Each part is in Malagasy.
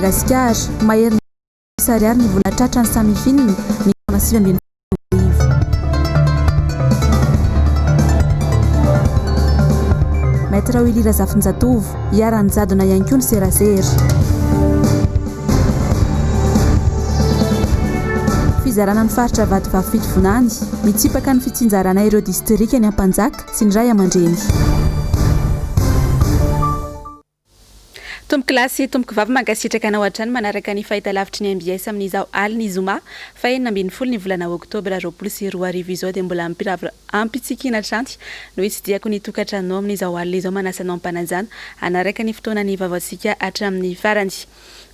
Madagasikara, maherin'ny isa ariary ny vola tratran'ny Samifin ny taona 2019. Maître Willy Razafinjatovo, iharan'ny jadona ihany koa ny serasera. Fizarana ny faritra Vatovavy Fitovinany, mitsipaka ny fitsinjarana ireo distrika ny Ampanjaka sy ny ray aman-dreny. Tompokolahy sy tompokovavy mankasitraka anao hatrany manaraka ny fahitalavitry ny mbs amin'izao alin'ny zoma faha 16 ny volana oktobra 2020 izao dia mbola ampitsikiana hatrany no hitsidihako ny tokantranonao amin'izao alina izao manasa anao am-panajana hanaraka ny fotoanan'ny vaovaontsika hatramin'ny farany.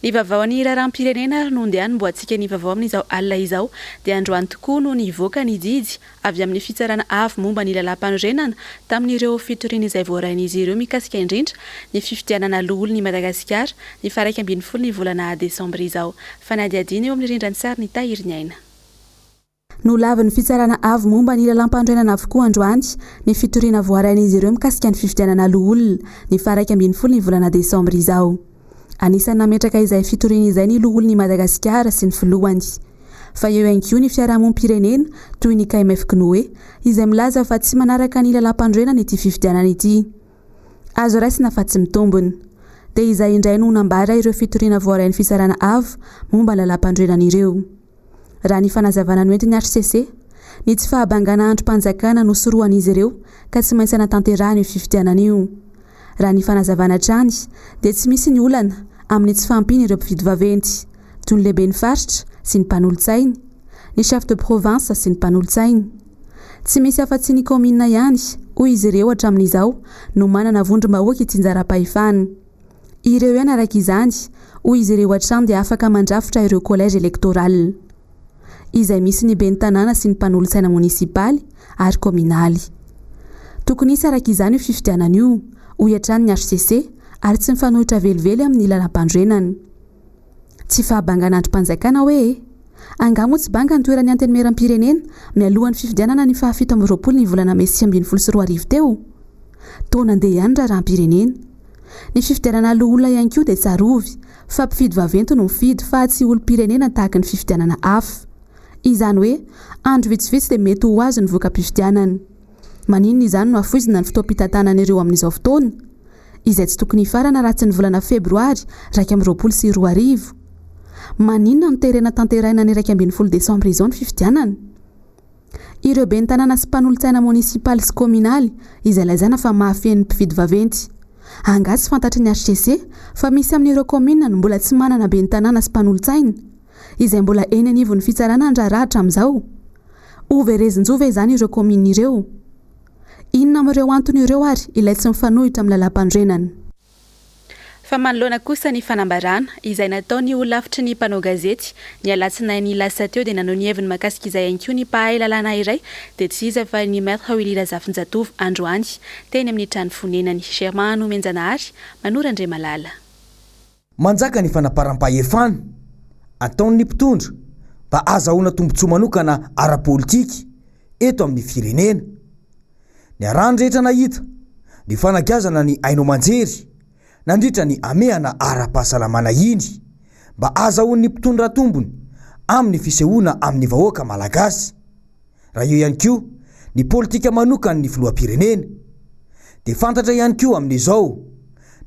Ny vaovaon'ny raharaham-pirenena ary no ndeha hanombohantsika ny vaovao amin'izao alina izao dia androany tokoa no nivoaka ny didy avy amin'ny Fitsarana Avo momba ny Lalàmpanorenana tamin'ireo fitoriana izay voarain'izy ireo mikasika indrindra ny fifidianana loholon'i Madagasikara ny faha 11 ny volana desambra izao. Fanadihadiana eo amin'ny rindran-tsary ny Tahiriniaina. Nolavin'ny Fitsarana Avo momba ny Lalàmpanorenana avokoa androany ny fitoriana voarain'izy ireo mikasika ny fifidianana loholona ny faha 11 ny volana desambra izao. Anisan'ny nametraka izay fitoriana izay ny loholon'i Madagasikara sy ny filohany. Fa eo ihany koa ny fiarahamonim-pirenena toy ny KMF Cnoe izay milaza fa tsy manaraka ny lalàmpanorenana ity fifidianana ity. Azo raisina fa tsy mitombina. Dia izay indray no nambara ireo fitoriana voarain'ny Fitsarana Avo momba ny lalàmpanorenana ireo. Raha ny fanazavana noentin'ny hcc, ny tsy fahabangana andrim-panjakana no sorohan'izy ireo ka tsy maintsy hanatanterahana io fifidianana io. Raha ny fanazavana hatrany dia tsy misy ny olana amin'ny tsy fahampian'ireo mpifidy vaventy, toy ny lehiben'ny faritra sy ny mpanolotsainy, ny chef de province sy ny mpanolotsainy. Tsy misy afa-tsy ny kaominina ihany, hoy izy ireo hatramin'izao, no manana vondrom-bahoaka itsinjaram-pahefana. Ireo ihany araka izany, hoy izy ireo hatrany dia afaka mandrafitra ireo collège électoral. Izay misy ny ben'ny tanàna sy ny mpanolotsaina monisipaly ary kaominaly. Tokony hisy araka izany io fifidianana io, hoy hatrany ny hcc ary tsy mifanohitra velively amin'ny lalàmpanorenana. Tsy fahabangana andrim-panjakana hoe e! Angaha moa tsy banga ny toeran'ny Antenimierampirenena mialohan'ny fifidianana ny faha 27 ny volana mey 2019 teo? Toa nandeha ihany ny raharaham-pirenena. Ny fifidianana loholona ihany koa dia tsarovy fa mpifidy vaventy no mifidy fa tsy olom-pirenena tahaka ny fifidianana hafa. Izany hoe andro vitsivitsy dia mety ho azo ny voka-pifidianana. Maninona izany no hafoizina ny fotoam-pitantanana ireo amin'izao fotoana? Izay tsy tokony hifarana raha tsy ny volana febroary 2021. Maninona no terena tanterahina ny 11 desambra izao ny fifidianana? Ireo ben'ny tanàna sy mpanolotsaina monisipaly sy kaominaly izay lazaina fa mahafehy ny mpifidy vaventy. Angaha tsy fantatry ny hcc fa misy amin'ireo kaominina no mbola tsy manana ben'ny tanàna sy mpanolotsaina, izay mbola eny anivon'ny fitsarana ny raharaha hatramin'izao? Ho verezin-jo ve izany ireo kaominina ireo? Inona amin'ireo antony ireo ary ilay tsy mifanohitra amin'ny lalàmpanorenana? Fa manoloana kosa ny fanambarana izay nataon'ny holafitry ny mpanao gazety ny alatsinainy lasa teo dia naneho ny heviny mahakasika izay ihany koa ny mpahay lalàna iray dia tsy iza fa ny Maître Willy Razafinjatovo androany teny amin'ny trano fonenany. Germain Nomenjanahary, Manoro Andriamalala. Manjaka ny fanaparam-pahefana ataon'ny mpitondra mba hahazahoana tombontsoa manokana ara-politika eto amin'ny firenena. Niarahan'ny rehetra nahita ny fanagiazana ny haino aman-jery nandritra ny hamehana ara-pahasalamana iny mba hahazahoan'ny mpitondra tombony amin'ny fisehoana amin'ny vahoaka malagasy. Raha eo ihany koa ny politika manokan'ny filoham-pirenena dia fantatra ihany koa amin'izao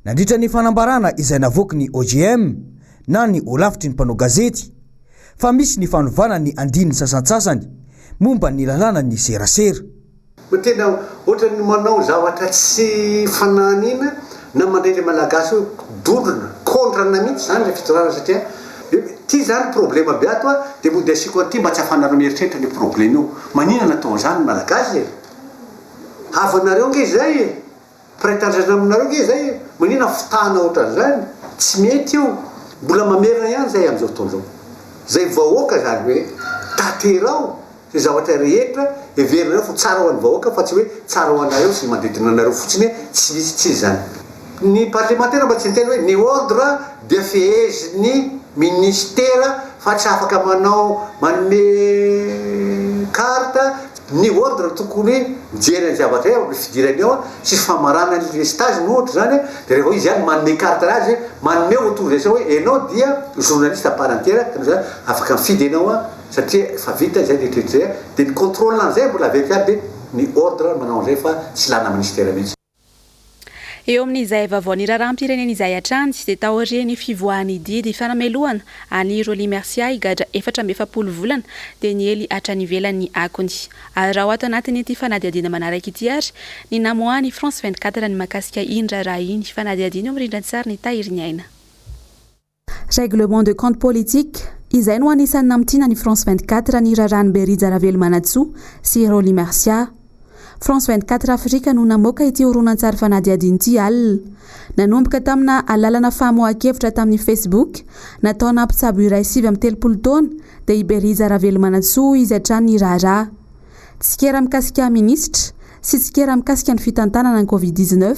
nandritra ny fanambarana izay navoaky ny OJM na ny Holafitry ny mpanao gazety fa misy ny fanovana ny andininy sasantsasany momba ny lalànan'ny serasera. Fa tena ohatran'ny manao zavatra tsy fanahiniana na mandray ilay malagasy hoe dondrona, kontrana mihitsy izany ilay fitondrana satria ity izany problema be ato a, dia mody asiako an'ity mba tsy ahafahanareo mieritreritra an'io problema io. Maninona natao an'izany ny malagasy e? Havanareo ange izay e! Mpiray tanindrazana aminareo nge zay e! Manina fitahana ohatran'izany? Tsy mety io! Mbola mamerina ihany zay amin'izao fotoana izao. Zay vahoaka zany hoe tanterao zay zavatra rehetra heverinareo fa tsara ho an'ny vahoaka fa tsy hoe tsara ho anareo sy ny manodidina anareo fotsiny e! Tsy misy tsy izy zany. Ny parlemantera mba tsy niteny hoe ny ordre dia fehezin'ny ministera fa tsy afaka manao manome carte. ny ordre tokony hoe mijery ny zavatra eo amin'ny fidirany ao sy famaranany le stage no ohatra zany, de rehefa izy zany manome carte azy, manome autorisation hoe enao dia journaliste à part entière, zany afaka mifidy enao a, satria efa vita zay rehetrarehetra zay, de ny contrôle an'izay mbola averiko ihany, de ny ordre manao an'izay fa tsy lana ministère mihitsy. Eo amin'izay vaovao ny raharaham-pirenena izay hatrany, dia taorian'ny fivoahan'ny didy fanamelohana an'i Rolly Mercia higadra 44 volana, dia niely hatrany ivelany ny akony. Ary raha ho ato anatin'ity fanadihadiana manaraka ity ary ny namoahan'ny France 24 ny mahakasika iny raharaha iny, fanadihadiana eo amin'ny rindran-tsary ny Tahiriniaina. Règlement de compte politique, izay no anisan'ny namintina ny France 24 ny raharahan'i Berija Ravelomanantsoa sy Rolly Mercia. France 24 Afrika no namoaka ity horonantsary fanadihadiana ity alina. Nanomboka tamina alalana famoahan-kevitra tamin'ny Facebook nataona mpitsabo iray 39 taona dia i Berija Ravelomanantsoa izy hatrany ny raharaha. Tsikera mikasika minisitra sy tsikera mikasika ny fitantanana ny Covid 19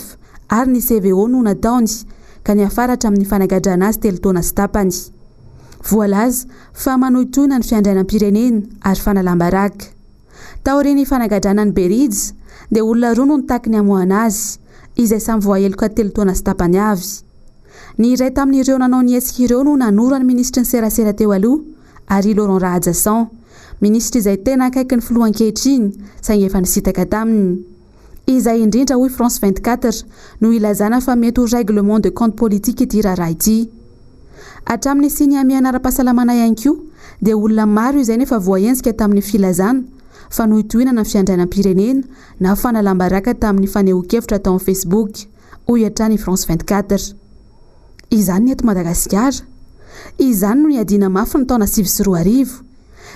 ary ny CVO no nataony ka niafara hatramin'ny fanagadrana azy telo taona sy tapany. Voalaza fa manohitohina ny fiandrianam-pirenena ary fanalam-baraka. Taorian'ny fanagadrana an'i Berija dia olona roa no nitaky ny hamoahana azy, izay samy voaheloka telo taona sy tapany avy. Ny iray tamin'ireo nanao ny hetsika ireo no nanoro an'ny minisitry ny serasera teo aloha, Harry Laurent Rahajason, minisitra izay tena akaiky ny filoha ankehitriny saingy efa nisintaka taminy. Izay indrindra, hoy France 24, no ilazana fa mety ho règlement de compte politique ity raharaha ity. Hatramin'ny nisian'ny hamehana ara-pahasalamana ihany koa dia olona maro izay no efa voahenjika tamin'ny filazana fanohitohinana ny fiandrianam-pirenena na fanalam-baraka tamin'ny fanehoan-kevitra tao amin'ny Facebook, hoy hatrany France 24. Izany ny eto Madagasikara. Izany no niadiana mafy ny taona 2009.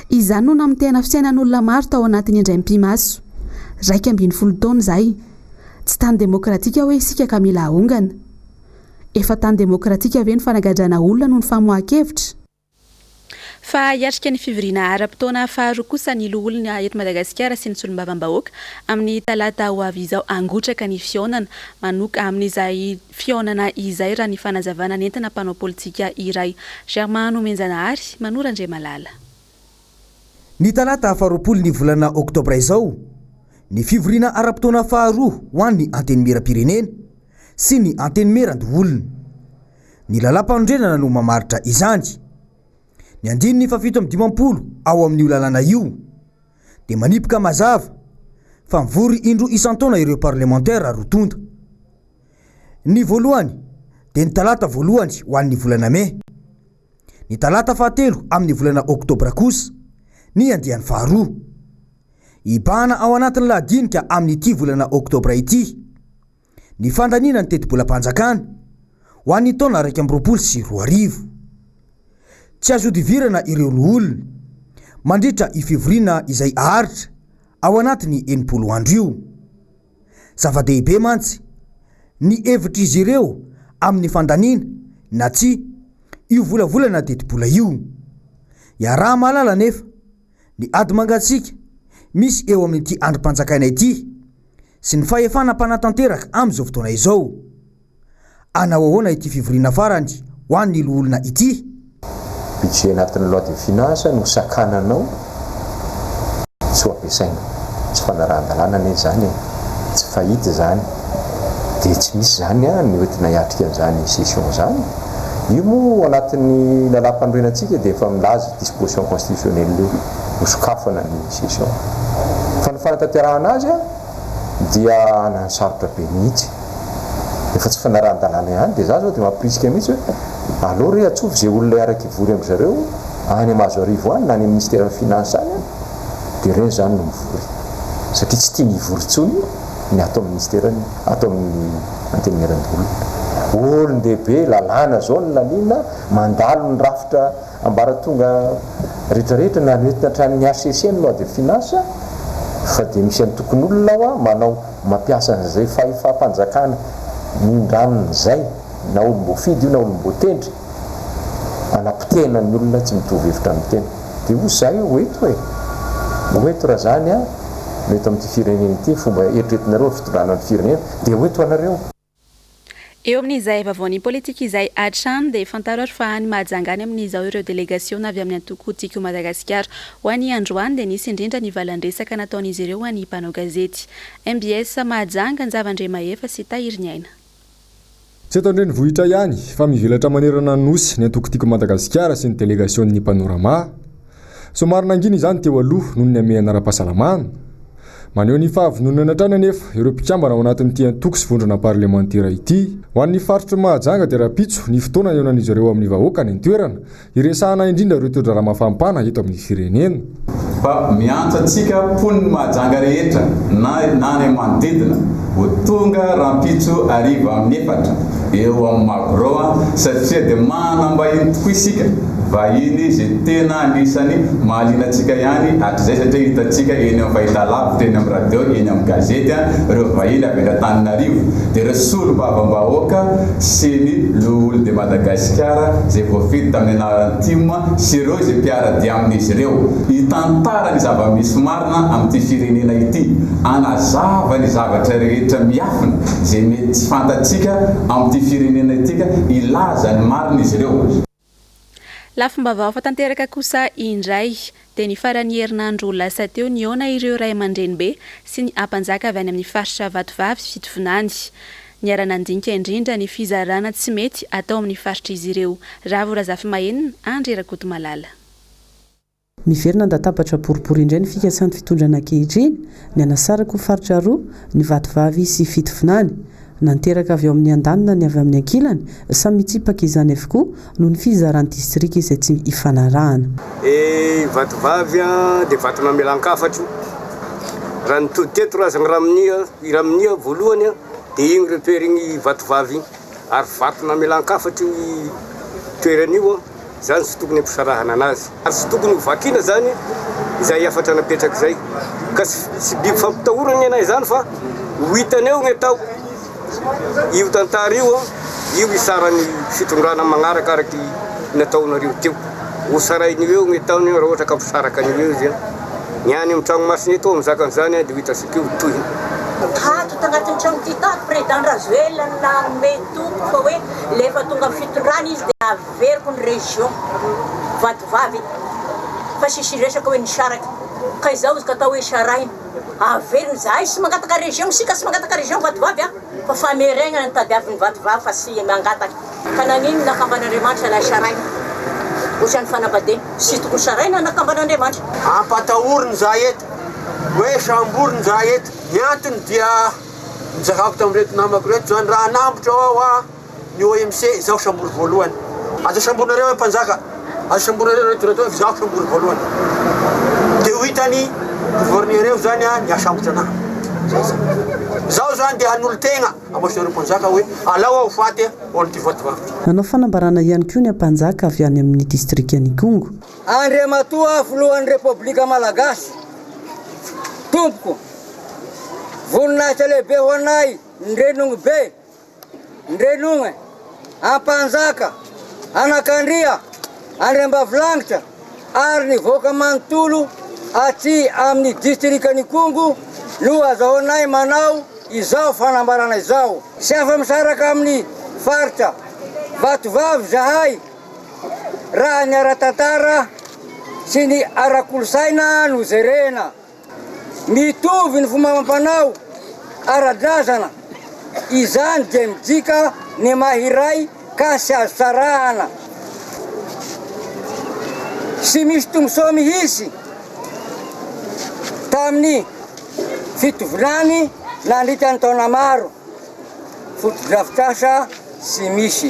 Izany no namotehana fiainan'olona maro tao anatin'ny indray mipi-maso. 11 taona izay. Tsy tany demokratika hoe isika ka mila ahongana. Efa tany demokratika ve ny fanagadrana olona noho ny famoahan-kevitra? Fa hiatrika ny fivoriana ara-potoana faharoa kosa ny loholona eto Madagasikara sy ny solombavambahoaka amin'ny talata ho avy izao. Hangotraka ny fihaonana manoka amin'izay fihaonana izay raha ny fanazavana nentina mpanao politika iray. Germain Nomenjanahary, Manoro Andriamalala. Ny talata faharoapolo ny volana oktobra izao ny fivoriana ara-potoana faharoa ho an'ny Antenimierampirenena sy ny Antenimierandoholona. Ny lalàmpanorenana no mamaritra izany. Ny andininy faha-57 ao amin'io lalàna io dia manipika mazava fa mivory indroa isan-taona ireo parlemantera roa tonta. Ny voalohany dia ny talata voalohany ho an'ny volana mey. Ny talata fahatelo amin'ny volana oktobra kosa ny andiany faharoa. Hibahana ao anatin'ny lahadinika amin'ity volana oktobra ity ny fandaniana ny tetibolam-panjakana ho an'ny taona 2021. Tsy azo ihodivirana ireo loholona mandritra io fivoriana izay haharitra ao anatin'ny 60 andro io. Zava-dehibe mantsy ny hevitr'izy ireo amin'ny fandaniana na tsia io volavolana tetibola io. Iaraha-mahalala anefa ny ady mangatsiaka misy eo amin'ity andrim-panjakana ity sy ny fahefana mpanatanteraka amin'izao fotoana izao. Hanao ahoana ity fivoriana farany ho an'ny loholona ity? Budget anatin'ny loi de finance no sakananao tsy ho ampiasaina. Tsy fanarahan-dalàna anie izany e! Tsy fahita izany. Dia tsy misy izany ny hoentina hiatrika an'izany session izany. Io moa anatin'ny lalàmpanorenantsika dia efa milaza disposition constitutionnelle io, hosokafana ny session. Fa ny fanatanterahana azy dia hanano sarotra be mihitsy. Efa tsy fanarahan-dalàna ihany dia za zao dia mampirisika mihitsy hoe aleo re atsovy izay olona hiaraka hivory amin-dry zareo any Mahazoarivo any na any amin'ny ministeran'ny finance any an, dia ireny izany no mivory satria tsy tiany hivory intsony ny ato amin'ny ministeran'ny ato amin'ny antenimierandoholona. Olon-dehibe, lalàna izao no laniana, mandalo ny rafitra Ambaratonga rehetra rehetra na ny entina hatramin'ny HCC ny loi de finance fa dia misy antokon'olona ao manao mampiasa an'izay fahefam-panjakana nindraminy izay na olom-boafidy io na olom-boatendry hanapotehina ny olona tsy mitovy hevitra amin'ny tena dia hoy izahay ho eto e! ho eto raha izany no eto amin'ity firenena ity fomba eritreretinareo fitondrana ny firenena dia ho eto anareo. Eo amin'izay vaovaon'ny politika izay hatrany dia fantaro ary fa any Mahajanga any amin'izao ireo delegasiona avy amin'ny antoko Tiako Madagasikara. Ho an'ny androany dia nisy indrindra ny valan-dresaka nataon'izy ireo ho an'ny mpanao gazety. Mbs Mahajanga, Njava Andriamahefa sy Tahiriniaina. Tsy eto an-drenivohitra ihany fa mivelatra manerana ny Nosy ny antoko Tiako Madagasikara sy ny delegasionin'ny Panorama. Somary nangina izany teo aloha noho ny hamehana ara-pahasalamana. Maneho ny fahavononany hatrany anefa ireo mpikambana ao anatin'ity antoko sy vondrona parlemantera ity. Ho an'ny faritr'i Mahajanga dia rahampitso ny fotoana hihaonan'izy ireo amin'ny vahoaka any an-toerana, hiresahana indrindra ireo toe-draharaha mafampana eto amin'ny firenena. Fa miantso antsika mponin'i Mahajanga rehetra na na any manodidina ho tonga rahampitso hariva amin'ny efatra eo amin'ny Magro satria dia manam-bahiny tokoa isika, vahiny izay tena anisany mahaliana antsika ihany hatrizay satria hitantsika eny amin'ny fahitalavitra, eny amin'ny radio, eny amin'ny gazety ireo vahiny avy eto Antananarivo dia ireo solombavambahoaka sy ny Loholon de Madagasikara izay voafidy tamin'ny anaran'ny tim sy ireo izay mpiara-dia amin'izy ireo hitantara ny zava-misy marina amin'ity firenena ity, hanazava ny zavatra rehetra miafina izay mety tsy fantatsika amin'ity firenena ity ka hilaza ny marina izy ireo. Lafim-baovao hafa tanteraka kosa indray, dia ny faran'ny herinandro lasa teo nihaona ireo ray aman-drenibe sy ny ampanjaka avy any amin'ny faritra Vatovavy Fitovinany. Niara-nandinika indrindra ny fizarana tsy mety atao amin'ny faritr'izy ireo. Ravo Razafimahenina, Andry Rakotomalala. Miverina an-databatra boribory indray ny fikasan'ny fitondrana ankehitriny ny hanasaraka ho faritra roa ny Vatovavy sy Fitovinany. Na ny teraka avy ao amin'ny andaniny na ny avy amin'ny ankilany, samy mitsipaka izany avokoa noho ny fizaran'ny distrika izay tsy ifanarahana. I Vatovavy dia vato namelan-kafatro. Raha nitody teto razagny Raminia, i Raminia voalohany dia igny repère igny Vatovavy igny. Ary vato namelan-kafatro io toerana io. Izany tsy tokony hampisarahana anazy. Ary tsy tokony ho vakiana izany izay hafatra napetraka izay. Ka tsy biby fampitahorana ny anay izany fa ho hitany eo ny atao. Io tantara io, io hisaran'ny fitondrana magnaraka araky ny nataonareo teo. Ho sarain'io eo ny ataony raha ohatra ka hampisaraka an'io eo izy. Ny any amin'ny trano masina eto mizaka an'izany dia ho hitantsika eo ny tohiny. Tato tagnatin'ny tragno ty tato Président Rajoelina no nanome toky fa hoe lefa tonga amin'ny fitondrana izy dia Averiko ny région Vatovavy fa sisy resaka hoe nisaraka ka izao izy ka atao hoe sarahina averina izahay tsy mangataka région isika tsy mangataka région Vatovavy a fa fameregnana no tadiavin'ny Vatovavy fa tsy mangataka ka nagnino nakamban'Andriamanitra ilay sarahina ohatran'ny fanambadiana tsy tokony sarahina nakamban'Andriamanitra. Ampatahoriny za eto hoe samboriny za eto. Ny antony dia nizakako tamin'ireto namako ireto zany raha hanambotra aho a. Ny OMC izaho sambory voalohany. Aza samborinareo aho mpanjaka. Aza samborinareo ireto ireto fa izaho sambory voalohany. Dia ho hitany gouverneur eo zany ny hasambotra anahy. Zay zany. Izaho zany dia hanolo-tegna amasonareo mpanjaka hoe alao aho ho faty ho an'ity vatovavy ity. Nanao fanambarana ihany koa ny Ampanjaka avy any amin'ny distrikan'Ikongo. Andriamatoa Filohan'ny Repoblika Malagasy, Tompoko, voninahitra lehibe ho anay ny Renognobe, Ndrenogne, Ampanjaka, Anakandria, Andriambavilanitra ary ny vahoaka manontolo aty amin'ny distrikan'Ikongo no azahoanay manao izao fanambarana izao. Tsy afa-misaraka amin'ny faritra Vatovavy izahay raha ny ara-tantara sy ny ara-kolosaina no jerena. Mitovy ny fomba amam-panao ara-drazana, izany dia midika ny maha iray ka tsy azo sarahana. Tsy misy tombontsoa mihitsy tamin'ny fitovinany nandritra ny taona maro. Fotodrafitrasa tsy misy.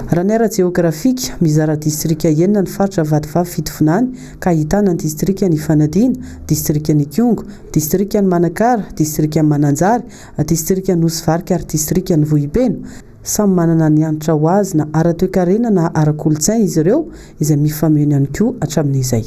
Raha ny ara-jeografika, mizara distrika enina ny faritra Vatovavy Fitovinany ka ahitana ny distrikan'i Ifanadiana, distrikan'Ikongo, distrikan'i Manakara, distrikan'i Mananjary, distrikan'i Nosy Varika ary distrikan'i Vohipeno. Samy manana ny hanitra ho azy na ara-toekarena na ara-kolontsaina izy ireo izay mifameno ihany koa hatramin'izay.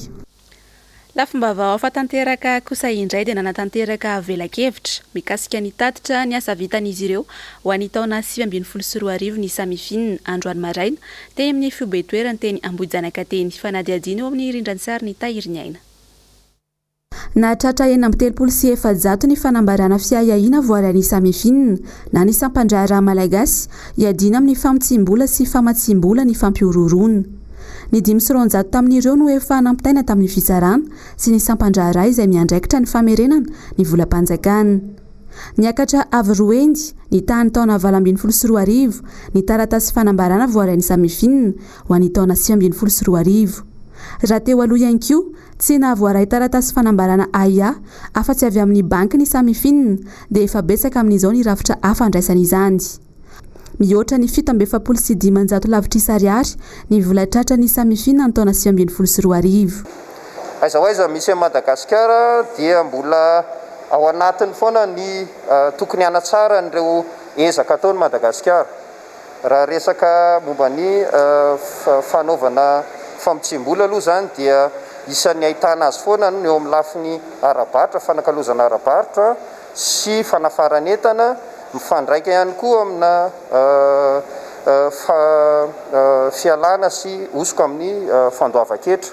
Lafim-baovao hafa tanteraka kosa indray dia nanatanteraka velakevitra mikasika ny tatitra ny asa vitan'izy ireo ho an'ny taona 2019 ny Samifin androany maraina teny amin'ny foibe toerany teny Ambohijanaka teny. Fanadihadiana eo amin'ny rindrantsary ny Tahiriniaina. Nahatratra 436 ny fanambarana fiahiahiana voarain'ny Samifin na ny sampandraharaha malagasy hiadiana amin'ny famotsiam-bola sy famatsiam-bola ny fampihorohoroana. Ny 205 tamin'ireo no efa nampitaina tamin'ny fitsarana sy ny sampandraharaha izay miandraikitra ny famerenana ny volam-panjakana. Niakatra avo roa heny ny tahan'ny taona 2018 ny taratasy fanambarana voarain'ny Samifin ho an'ny taona 2019. Raha teo aloha ihany koa, Tsy nahavoaray taratasy fanambarana ahiahy afa-tsy avy amin'ny banky ny Samifin dia efa betsaka amin'izao ny rafitra hafa andraisana izany. Mihoatra ny 547 lavitrisa ariary ny vola tratran'ny Samifin ny taona 2019. Aiza ho aiza misy an'i Madagasikara dia mbola ao anatiny foana ny tokony hanatsara an'ireo ezaka ataon'i Madagasikara. Raha resaka momba ny fanaovana famotsiam-bola aloha izany dia isan'ny ahitana azy foana ny eo amin'ny lafiny ara-barotra, fanakalozana ara-barotra sy fanafaran'entana, mifandraika ihany koa amina fialana sy hosoka amin'ny fandoavan-ketra.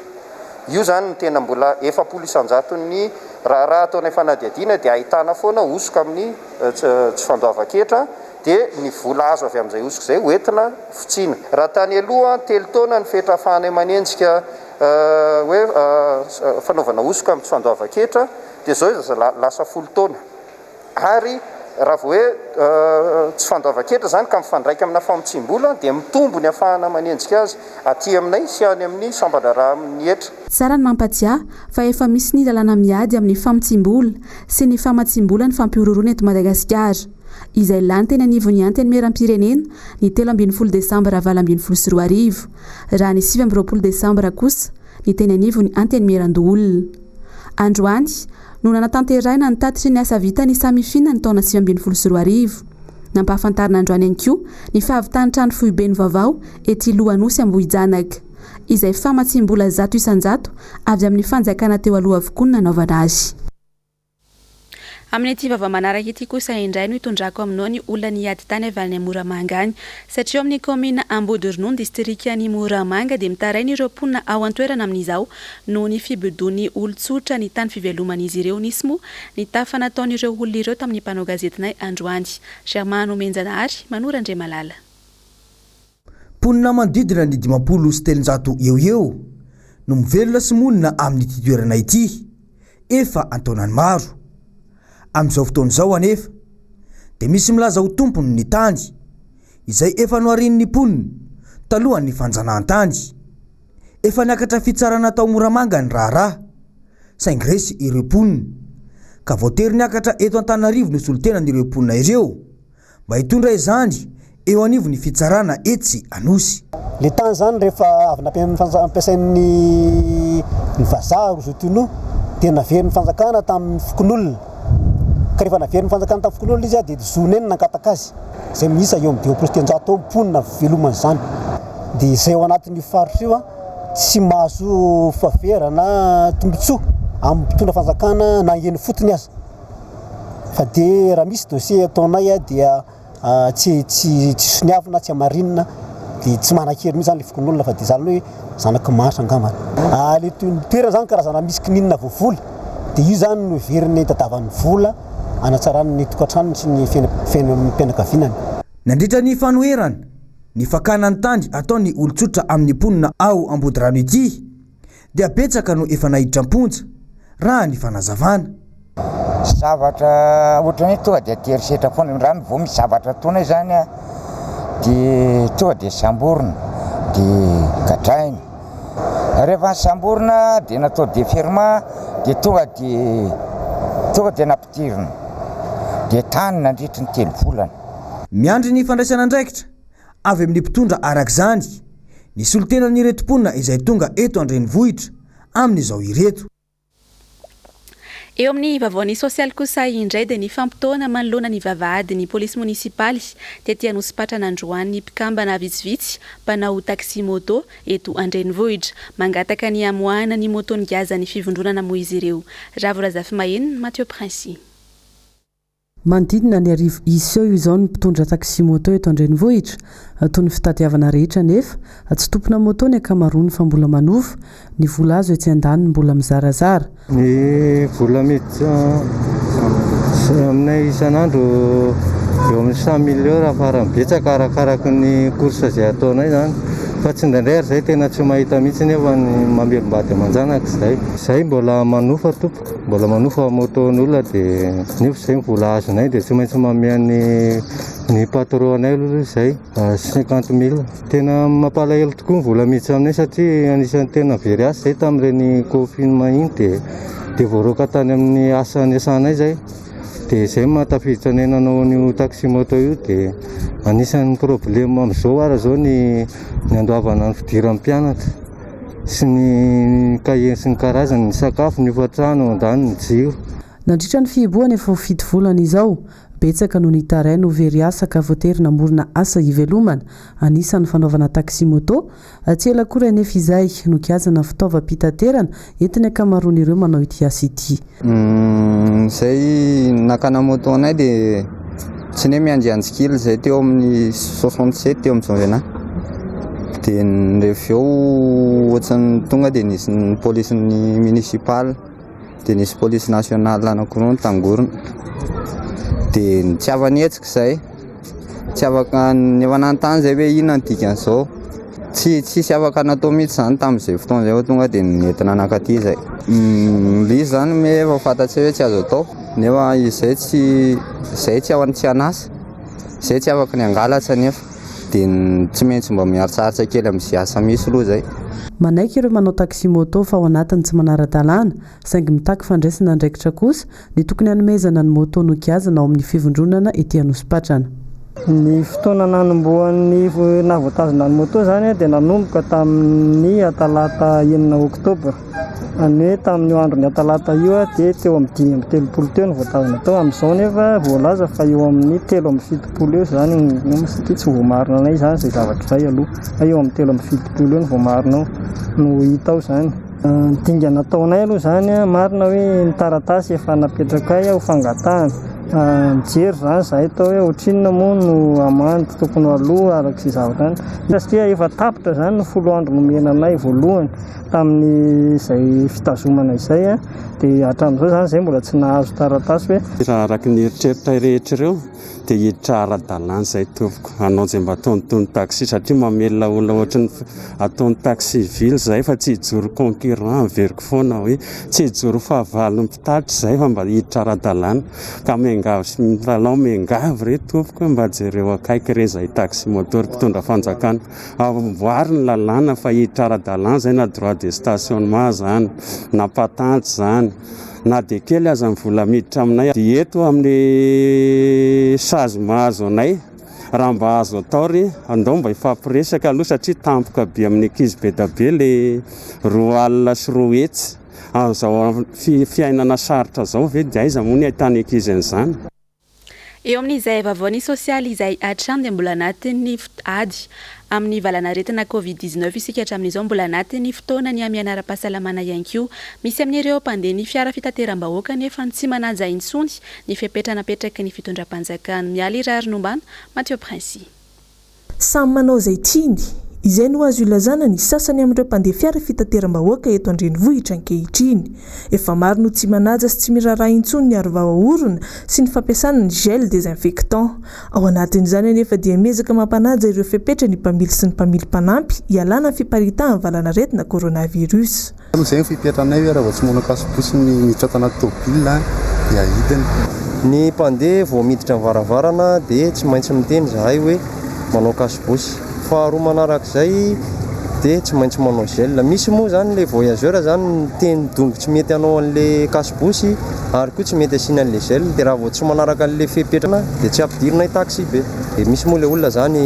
Io izany no tena mbola 40 isan-jaton'ny raharaha ataonay fanadihadiana dia ahitana foana hosoka amin'ny tsy fandoavan-ketra. Dia ny vola azo avy amin'izay hosoka izay ho entina fotsiana. Raha tany aloha, telo taona ny fetra ahafahanay manenjika hoe fanaovana hosoka amin'ny tsy fandoavan-ketra, dia izao izy lasa folo taona. Ary raha vao hoe tsy fandoavan-ketra izany ka mifandraika amina famotsiam-bola, dia mitombo ny ahafahana manenjika azy aty aminay sy any amin'ny sampan-draharaha amin'ny hetra. Tsara ny mampatsiahy fa efa misy ny lalàna miady amin'ny famotsiam-bola sy ny famatsiam-bola ny fampihorohoroana eto Madagasikara. izay lany teny anivon'ny Antenimierampirenena ny 13 desambra 2018, raha ny 29 desambra kosa ny teny anivon'ny Antenimierandoholona. Androany no nanatanterahina ny tatitry ny asa vitan'ny Samifin ny taona 2019. Nampahafantarina androany ihany koa ny fahavitan'ny trano foibeny vaovao ety Lohanosy Ambohijanaka, izay famatsiam-bola 100% avy amin'ny fanjakana teo aloha avokoa no nanaovana azy. Amin'ity vaovao manaraka ity kosa indray no hitondrako aminao ny olona niady tany avy any Moramanga any. Satria ao amin'ny kaominina Ambodironono, distrikan'i Moramanga dia mitaraina ireo mponina ao an-toerana amin'izao noho ny fibodoan'ny olon-tsotra ny tany fiveloman'izy ireo. Nisy moa ny tafa nataon'ireo olona ireo tamin'ny mpanao gazetinay androany. Germain Nomenjanahary, Manoro Andriamalala. Mponina manodidina ny 350 eo ho eo no mivelona sy monina amin'ity toerana ity efa an-taonany maro. Amin'izao fotoana izao anefa dia misy milaza ho tompony ny tany izay efa noharian'ny mponina talohan'ny fanjanahantany. Efa niakatra fitsarana tao Moramanga ny raharaha saingy resy ireo mponina ka voatery niakatra eto Antananarivo ny solontenan'ireo mponina ireo. mba hitondra izany eo anivon'ny fitsarana etsy Anosy. Le tany zany rehefa avy nampiasain'ny ny vazaha Rozotono dia naverin'ny fanjakana tamin'ny fokonolona ka rehefa naverin'ny fanjakana tamin'ny fokonolona izy dia zonay ny nangataka azy izay miisa eo amin'ny 350 eo mponina veloman'izany dia izay ao anatin'io faritra io tsy mahazo faveur na tombotsoa amin'ny mpitondra fanjakana na eny ifotony aza. Fa dia raha misy dossier ataonay dia tsy tsy tsy soniavina, tsy hamarinina, dia tsy manan-kery mihitsy zany le fokonolona fa dia zany hoe zanaky mahantra angambany. Le toerana zany karazana misy kininina voavoly dia io zany no heveriny hitadiavany vola hanatsarany ny tokantranony sy ny fiainam-pianakavianany. Nandritra ny fanoherana ny fakana ny tany ataon'ny olon-tsotra amin'ny mponina ao Ambodirano ity dia betsaka no efa naiditra am-ponja, raha ny fanazavana. Zavatra ohatran'ny hoe tonga dia aty herisetra foana, raha vao misy zavatra ataonay zany an, dia tonga dia samborina, dia gadraina, rehefa nosamborina dia natao deferment dia tonga dia tonga dia nampidirina, dia tany nandritry ny telo volana. Miandry ny fandraisana andraikitra avy amin'ny mpitondra araka izany ny solontenan'ireto mponina izay tonga eto an-drenivohitra amin'izao ireto. Eo amin'ny vaovaon'ny sosialy kosa indray dia nifampitaona manoloana ny vavahadin'ny polisy monisipaly tety Anosipatrana androany ny mpikambana vitsivitsy mpanao taxi moto eto an-drenivohitra. Mangataka ny hamoahana ny moto nigazan'ny fivondronana moa izy ireo. Ravo Razafimahenina, Mathieu Princi. Manodidina ny 1000 isa eo izao ny mpitondra taxi-moto eto an-drenivohitra. Toy ny fitadiavana rehetra anefa, tsy tompona moto ny ankamaroany fa mbola manofa. Ny vola azo etsy andaniny mbola mizarazara. Ny vola miditra aminay isan'andro eo amin'ny 100 mille eo raha farany betsaka arakaraky ny course izay ataonay izany. Fa tsy indraindray ary izay tena tsy mahita mihitsy nefa ny mamelom-bady aman-janaka izay. Izay mbola manofa tompoko. Mbola manofa moto an'olona dia nefa izay ny vola azonay dia tsy maintsy manome an'ny ny patron anay aloha izay 50 mille. Tena mampalahelo tokoa ny vola miditra aminay satria anisan'ny tena very asa izay tamin'ireny confinement iny dia voaroaka tany amin'ny asa niasanay izay. Dia izay no mahatafiditra anay nanao an'io taxi moto io dia anisan'ny problème amin'izao ara izao ny ny andoavana ny fidiran'ny mpianatra sy ny kahie sy ny karazany, ny sakafo, ny hofantrano, andaniny, ny jiro. Nandritra ny fihibohana efa ho fito volana izao, betsaka no nitaraina ho very asa ka voatery namorona asa hivelomana, anisan'ny fanaovana taxi-moto. Tsy ela akory anefa izay, nogiazana ny fitaovam-pitaterana entin'ny ankamaroan'ireo manao ity asa ity. Izay nakana moto anay dia tsy ny hoe miandriandry kely izay teo amin'ny 67 teo amin'ny Jean dia rehefa eo ohatran'ny tonga dia nisy ny police-n'ny municipal dia nisy police nationale anankiroa nitangorona dia tsy afa-nihetsika izay, tsy afaka efa nanontany izay hoe inona ny dikan'izao, tsy tsisy afaka natao mihitsy izany tamin'izay fotoana izay fa tonga dia nentina nankaty izay. Ilay izy izany me efa fantatsay hoe tsy azo atao nefa izay tsy izay tsy afa tsy an'asa, izay tsy afaka ny hangalatra nefa dia tsy maintsy mba miaritsaritsa kely amin'izay asa misy aloha izay. Manaiky ireo manao taxi-moto fa ao anatin'ny tsy manara-dalàna, saingy mitaky fandraisana andraikitra kosa ny tokony hanomezana ny moto nogiazana ao amin'ny fivondronana ety Anosipatrana. Ny fotoana nanombohan'ny nahavoatazona ny moto izany dia nanomboka tamin'ny atalata enina oktobra. Izany hoe tamin'io andron'ny atalata io dia teo amin'ny 35 teo no voatazona tao. Amin'izao nefa voalaza fa eo amin'ny 73 eo izany no satria tsy voamarina anay izany izay zavatra izay aloha. Fa eo amin'ny 73 eo no voamarina ao no hita ao izany. Ny dingana ataonay aloha izany, marina hoe ny taratasy efa napetrakay ho fangatahana. Mijery izany izahay atao hoe ohatrinona moa no amande tokony ho aloa araka izay zavatra any. Satria efa tapitra izany ny folo andro nomena anay voalohany tamin'izay fitazomana izay dia hatramin'izao izany izahay mbola tsy nahazo taratasy hoe. Raha araka ny eritreritray rehetra ireo dia hiditra ara-dalàna izay tompoko, hanao izay mba ataon'itony taxi satria mamelona olona ohatry ny ataon'ny taxi ville izay fa tsy hijoro concurrent, averiko foana hoe tsy hijoro fahavalon'ny mpitatitra izay fa mba hiditra ara-dalàna ka miangavy sy milalao miangavy re tompoko mba jereo akaiky re izay taxi moto ry mpitondra fanjakana, amboary ny lalàna fa hiditra ara-dalàna izay na droit de stationnement izany na patente izany. Na dia kely aza ny vola miditra aminay dia eto amin'ny sazy mahazo anay, raha mba azo atao re andao mba hifampiresaka aloha satria tampoka be amin'ny ankizy be da be le 220. Amin'izao fiainana sarotra izao ve dia aiza moa ny ahitana ankizy an'izany? Eo amin'izay vaovaon'ny sosialy izay hatrany dia mbola anatin'ny ady amin'ny valanaretina Covid 19 isika hatramin'izao, mbola anatin'ny fotoana ny hamehana ara-pahasalamana ihany koa. Misy amin'ireo mpandeha ny fiara fitateram-bahoaka anefa no tsy manaja intsony ny fepetra napetraky ny fitondram-panjakana. Mialy Raharinombana, Mathieu Princi. Samy manao izay tiany. Izay no azo ilazana ny sasany amin'ireo mpandeha fiara fitateram-bahoaka eto an-drenivohitra ankehitriny. Efa maro no tsy manaja sy tsy miraharaha intsony ny arovava orona sy ny fampiasana ny gel désinfectant. Ao anatin'izany anefa dia miezaka mampanaja ireo fepetra ny mpamily sy ny mpamily mpanampy hialana amin'ny fiparitahan'ny valanaretina coronavirus. Izay ny fipetranay hoe raha vao tsy manao cache-bouche ny miditra ato anaty tômôbila dia ahidina. Ny mpandeha vao miditra ny varavarana dia tsy maintsy miteny izahay hoe manao cache-bouche. Faharoa manarak'izay dia tsy maintsy manao gel. Misy moa izany ilay voyageur izany miteny dongo tsy mety hanao an'ilay cache-bouche ary koa tsy mety asiana an'ilay gel. Dia raha vao tsy manaraka an'ilay fepetra dia tsy ampidirinay taxi-be. Dia misy moa ilay olona izany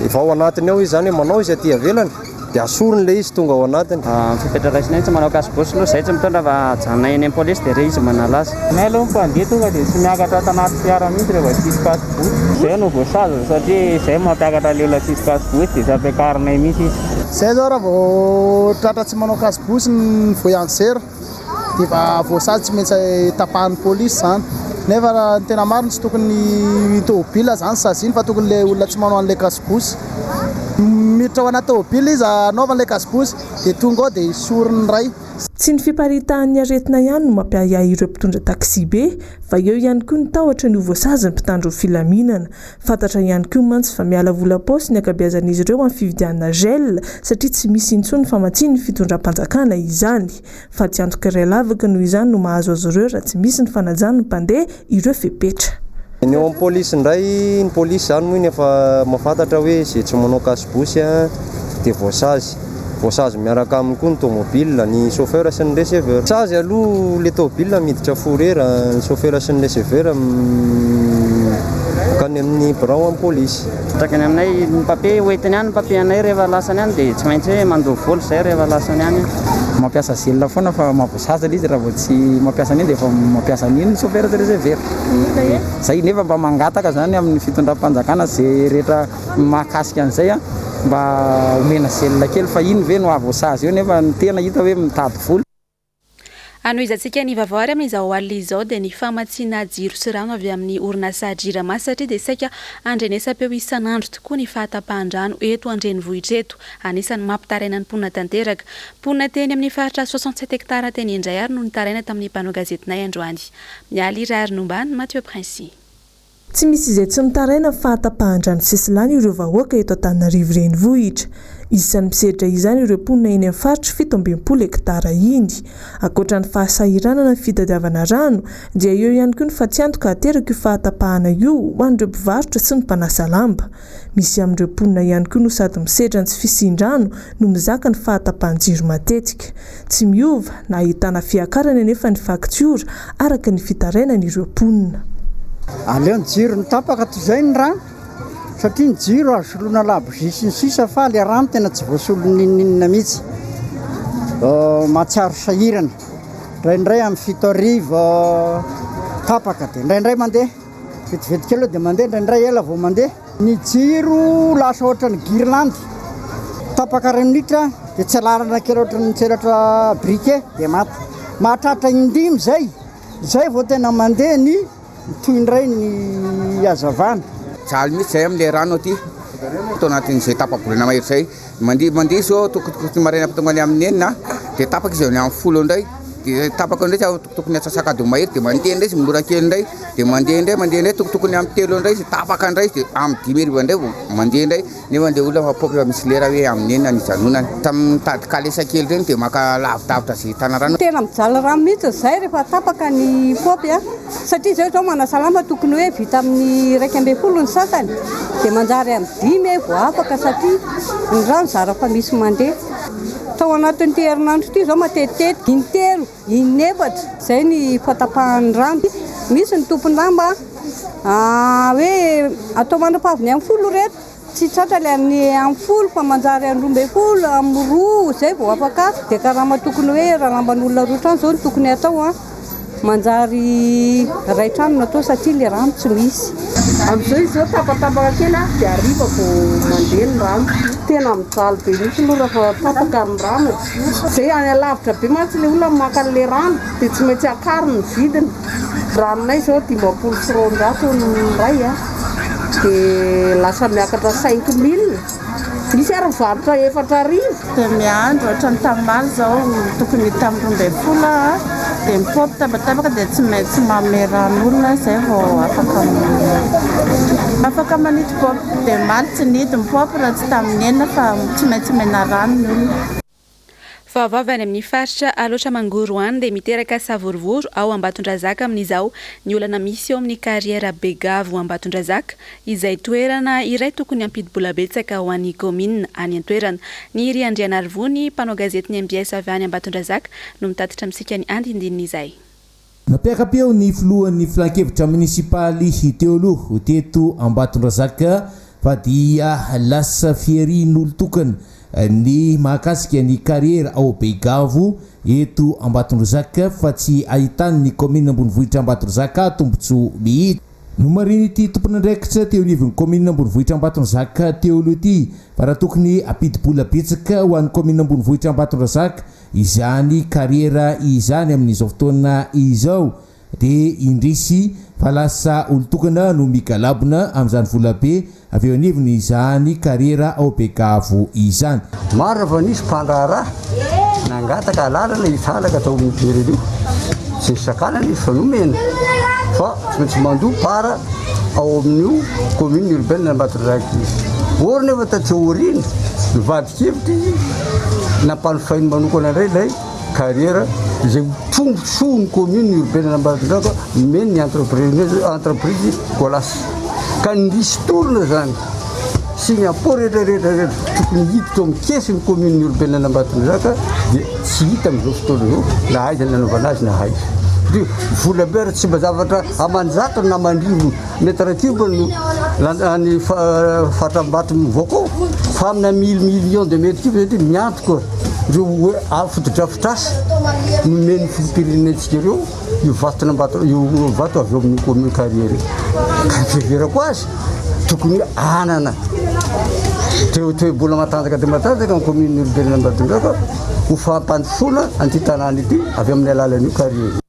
efa ao anatiny ao izy izany hoe manao izy aty ivelany. Dia asoriny ilay izy tonga ao anatiny. Ny fepetra raisinay tsy manao cache bouche aloha izay tsy mitondra fa ajanonay eny amin'ny police dia re izy manala azy. Ny aloha ny mpandeha tonga dia tsy miakatra ato anaty fiara mihitsy rehefa tsisy cache bouche. Izay no voasazy satria izay mampiakatra ilay olona tsisy cache bouche dia tsy ampiakarinay mihitsy izy. Izay izao raha vao tratra tsy manao cache bouche ny voyageur dia efa voasazy tsy maintsy tapahan'ny polisy izany. Nefa raha ny tena marina tsy tokony ny tômôbila zany saziana fa tokony le olona tsy manao an'le casse-bouche. Miditra ao anaty tômôbila izy hanaovany le casse-bouche dia tonga ao dia esoriny indray. Tsy ny fiparitahan'ny aretina ihany no mampiahiahy ireo mpitondra taxi-be fa eo ihany koa ny tahotra ny ho voasazin'ny mpitandro ny filaminana. Fantatra ihany koa mantsy fa miala vola am-paosy ny ankabeazan'izy ireo amin'ny fividianana gel satria tsy misy intsony famatsian'ny fitondram-panjakana izany. Fatiantoka iray lavaka noho izany no mahazo azy ireo raha tsy misy ny fanajan'ny mpandeha ireo fepetra. Ny eo amin'ny polisy indray, ny polisy izany moa iny efa mahafantatra hoe izay tsy manao cache-bouche dia voasazy. Voasazy miaraka aminy koa ny tomobile, ny chauffeur sy ny receveur. Sazy aloha le tobile miditra fourrière, ny chauffeur sy ny receveur mankany amin'ny birao amin'ny polisy. Mipetraka any aminay ny papier, hoentiny any ny papier anay rehefa lasany any dia tsy maintsy hoe mandoa vola izay rehefa lasany any. Mampiasa gel foana fa mahavoasazy ilay izy raha vao tsy mampiasa an'iny dia efa mampiasa an'iny ny chauffeur sy receveur. Zay nefa mba mangataka zany amin'ny fitondram-panjakana izay rehetra mahakasika an'izay an, mba omena gel kely fa iny ve no hahavoasazy eo nefa ny tena hita hoe mitady vola. Hanohizantsika ny vaovao ary amin'izao alina izao dia ny famatsiana jiro sy rano avy amin'ny orinasa Jirama satria dia saika andrenesam-peo isan'andro tokoa ny fahatapahan-drano eto an-drenivohitra eto. Anisan'ny mampitaraina ny mponina tanteraka. Mponina teny amin'ny faritra 67 hectares teny indray ary no nitaraina tamin'ny mpanao gazetinay androany. Mialy Raharinomba, Mathieu Princi. Tsy misy izay tsy mitaraina amin'ny fahatapahan-drano sesilany ireo vahoaka eto Antananarivo Renivohitra. Isan'ny misedra izany ireo mponina eny amin'ny faritry 67 hektara iny. Ankoatra ny fahasahiranana ny fitadiavana rano dia eo ihany koa ny fatiantoka aterak'io fahatapahana io ho an'ireo mpivarotra sy ny mpanasa lamba. Misy amin'ireo mponina ihany koa no sady misedra ny tsy fisian-drano no mizaka ny fahatapahan-jiro matetika. Tsy miova na ahitana fiakarany anefa ny faktiora, araka ny fitarainan'ireo mponina. Aleo ny jiro no tapaka toy izay ny rano satria ny jiro azo soloina labozia sy ny sisa fa ilay rano tena tsy voasolo n'inon'inona mihitsy. Mahatsiaro sahirana. Indraindray amin'ny 7 arivo tapaka dia indraindray mandeha vetivety kely eo dia mandeha, indraindray ela vao mandeha. Ny jiro lasa ohatran'ny guirlande, tapaka iray minitra dia tselarana kely ohatran'ny tselatra briquet dia maty. Mahatratra in-dimy izay, izay vao tena mandeha ny mitohy indray ny hazavana. Mijaly mihitsy izahay amin'ilay rano aty, tao anatin'izay tapa-bolana mahery izay. Mandeha mandeha izao tokotokony maraina tonga any amin'ny enina dia tapaka izy any amin'ny folo indray, dia tapaka indray izy tokotokony antsasak'adiny mahery dia mandeha indray izy mora kely indray, dia mandeha indray mandeha indray tokotokony amin'ny telo indray izy tapaka indray izy dia amin'ny dimy hariva indray vao mandeha indray, nefa ilay olona efa paompy efa misy lera hoe amin'ny enina no hijanonany. Samy mitady kalesa kely ireny dia maka lavidavitra izay ahitana rano. Tena mijaly rano mihitsy izahay rehefa tapaka ny paompy a. Satria izao izao manasa lamba tokony hoe vita amin'ny 11 ny sasany dia manjary amin'ny dimy vao afaka satria ny rano zara fa misy mandeha. Tao anatin'ity herinandro ity izao matetitetika intelo, inefatra izay ny fahatapahan'ny rano. Misy ny tompon-damba hoe atao mandra-pahaviny amin'ny folo ireto. Tsy tratra ilay amin'ny amin'ny folo fa manjary amin'ny 12, amin'ny roa izay vao afaka dia karama tokony hoe raha lamban'olona roa trano izao no tokony hatao an, manjary iray trano no atao satria ilay rano tsy misy. Amin'izao izy izao tapatapaka kely an, dia hariva vao mandeha ny rano. Tena mijaly be mihitsy aloha rehefa tapaka ny rano e. Izay any alavitra be mantsy ilay olona maka an'ilay rano dia tsy maintsy akariny ny vidiny. Raha aminay izao 250 ny iray a, dia lasa miakatra 5000, misy ary mivarotra 4000. Dia miandry ohatran'ny tamin'ny omaly izao tokony tamin'ny 12 aho dia mipaopy tapatapaka dia tsy maintsy manome ran'olona izay vao afaka afaka manidy paopy. Dia omaly tsy nidy ny paopy raha tsy tamin'ny enina fa tsy maintsy omena rano ny olona. Vaovao avy any amin'ny faritra Alaotra Mangoro any dia miteraka savorovoro ao Ambatondrazaka amin'izao ny olana misy eo amin'ny carrière Begavo Ambatondrazaka izay toerana iray tokony hampidi-bola betsaka ho an'ny kaominina any an-toerana. Niry Andrianarivony, mpanao gazetin'ny mbs avy any Ambatondrazaka no mitatitra amintsika ny andindinin'izay. Nampiaka-peo ny filohan'ny filankevitra monisipaly teo aloha teto Ambatondrazaka fa dia lasa fiharian'olon-tokana ny mahakasika ny kariera ao Begavo eto Ambatondrazaka fa tsy ahitan'ny kaominina ambonivohitra Ambatondrazaka tombontsoa mihitsy. Nomarihin'ity tompon'andraikitra teo anivon'ny kaominina ambonivohitra Ambatondrazaka teo aloha ity fa raha tokony hampidi-bola betsaka ho an'ny kaominina ambonivohitra Ambatondrazaka Izany kariera izany amin'izao fotoana izao dia indrisy fa lasa olon-tokana no migalabona amin'izany volabe avy eo anivon'izany kariera ao Begavo izany. Marina fa nisy mpandraharaha nangataka alalana hitalaka tao amin'io toerana io. Tsy nisakanana izy fa nomena fa tsy maintsy mandoa part ao amin'io commune urbaine Ambatondrazaka io. Or nefa taty aoriana nivadi-kevitra izy nampanofainy manokana indray ilay carrière izay ho tombontsoa ny commune urbaine Ambatondrazaka nomeny ny entrepreneur entreprise Colas. Ka ny ristourne zany sy ny apport rehetra rehetra rehetra tokony hiditra ao amin'ny kesin'ny commune urbaine Ambatondrazaka dia tsy hita amin'izao fotoana izao na aiza ny nanaovana azy na aiza. Satria vola be ary tsy mba zavatra aman-jatony na aman-drivony mètre cube no ny fatram-bato mivoaka ao fa amina mille millions de mètre cube satria miantoka ireo fotodrafitrasa nomen'ny filoham-pirenena antsika ireo io vaton'Ambato io vato avy eo amin'ny commune carrière io. Ka ny fiheverako azy tokony hanana toe toe-bola matanjaka dia matanjaka ny commune urbaine Ambatondrazaka ho fampandrosoana an'ity tanàna ity avy amin'ny alalan'io carrière io.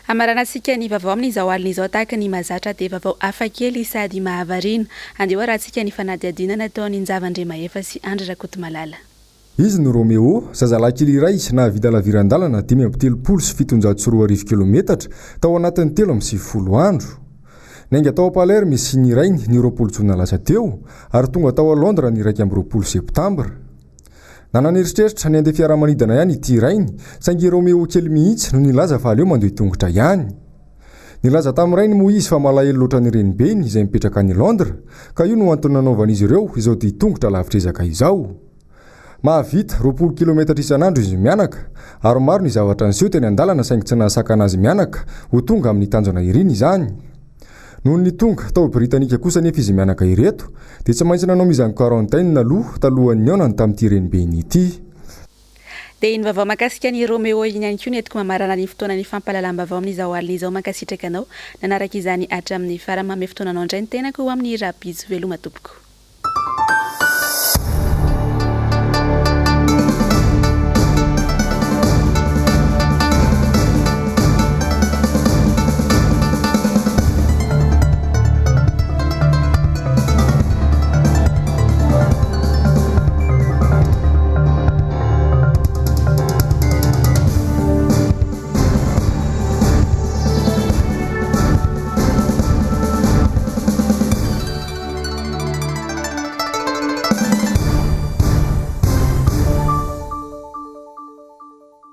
Hamaranantsika ny vaovao amin'izao alina izao tahaka ny mahazatra dia vaovao hafa kely sady mahavariana. Andeha ho arahantsika ny fanadihadiana nataon'i Njava Andriamahefa sy Andry Rakotomalala. Izy no Romeo, zazalahy kely iray nahavita laviran-dalana 2735 kilometatra tao anatin'ny 93 andro. Niainga tao Palerme sy ny rainy ny 20 jona lasa teo ary tonga tao Londres ny 21 septambra. Nanana eritreritra ny handeha fiaramanidina ihany ity rainy, saingy i Romeo kely mihitsy no nilaza fa aleo mandeha tongotra ihany. Nilaza tamin'ny rainy moa izy fa malahelo loatra ny renibeny izay mipetraka any Londres, ka io no antony nanaovan'izy ireo izao dia tongotra lavitr'ezaka izao. Mahavita 20 kilometatra isan'andro izy mianaka, ary maro ny zavatra niseho teny an-dalana saingy tsy nahasakana azy mianaka ho tonga amin'ny tanjona iriny izany. Noho ny tonga tao Britanika kosa anefa izy mianaka ireto dia tsy maintsy nanao mise en quarantaine aloha talohan'ny nihaonany tamin'ity renibeny ity. Dia iny vaovao mahakasika an'i Romeo iny ihany koa no entiko mamarana ny fotoanan'ny fampahalalam-baovao amin'izao alina izao. Mankasitraka anao nanaraka izany hatramin'ny farany. Manome fotoana anao indray ny tenako ho amin'ny rahampitso. Veloma tompoko.